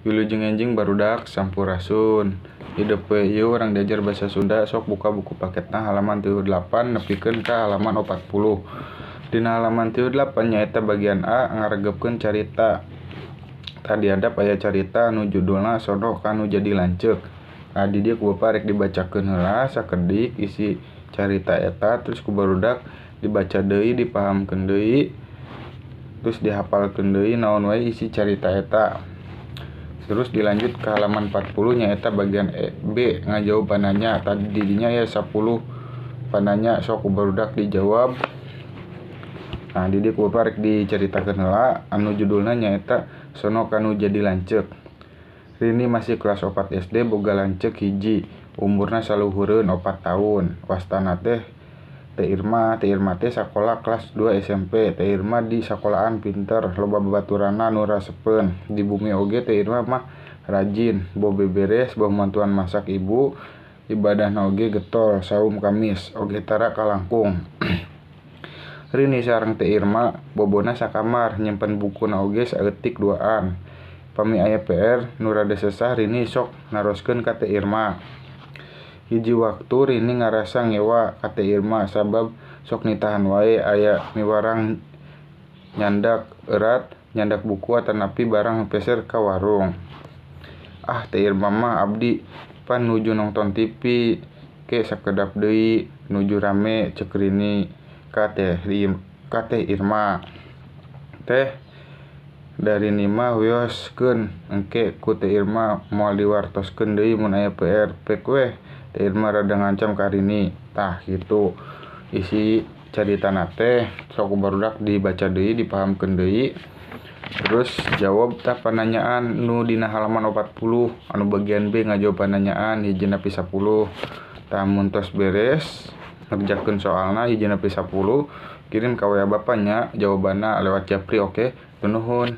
Wilujeng enjing barudak, sampurasun. Hidep we ieu urang diajar basa Sunda, sok buka buku paketna halaman 38 nepikeun ka halaman 40. Dina halaman 38 nyaeta bagian A ngaregepkeun carita. Tah diadap aya carita anu judulna Sono Kanu Jadi Lanceuk. Nah, di dieu ku bapa rek dibacakeun heula sakedik isi carita eta, terus ku barudak dibaca deui, dipahamkeun deui, terus dihafalkeun deui naon wae isi carita eta. Terus dilanjut ke halaman 40 nyaeta bagian E, B ngajawab pananya. Tadi di dinya aya 10 pananya, sok ku barudak dijawab. Nah, di dieu ku bapa rek dicaritakeun heula anu judulna nyaeta Sono Kanu Jadi Lanceuk. Rini masih kelas 4 SD, boga lanceuk hiji, umurna saluhureun 4 tahun. Wastana teh Teh Irma, Teh Irma teh sakola kelas 2 SMP. Teh Irma di sakolaan pinter, loba babaturanna nu rasepeun. Di bumi oge Teh Irma mah rajin, boh beberes, boh mantuan masak ibu, ibadahna oge getol, saum Kamis, oge tara kalangkung. Rini sareng Teh Irma bobona sakamar, nyimpen bukuna oge saeutik duaan. Pami aya PR nu rada sesah, Rini sok naroskeun ka Teh Irma. Hiji waktu Rini ngarasa ngewa ka Teh Irma sabab sok nitahan wae aya miwarang nyandak eurat, nyandak buku atanapi barang peser ka warung. Ah, Teh Irma mah abdi pan nuju nongton TV, ke sakedap deui nuju rame, ceuk Rini ka Teh Irma. Teh, da Rini mah wioskeun engke ku Teh Irma moal diwartoskeun deui mun aya PR, pek weh. Teh Irma rada ngancam ka Rini. Tah kitu isi caritana teh, sok ku barudak dibaca deui, dipahamkeun deui, terus jawab tah pananyaan nu dina halaman 40 anu bagian B ngajawab pananyaan 1 nepi 10. Tah, mun tos beres ngerjakeun soalna 1 nepi 10, kirim ka WA Bapa nya jawabanna lewat japri, oke? Nuhun.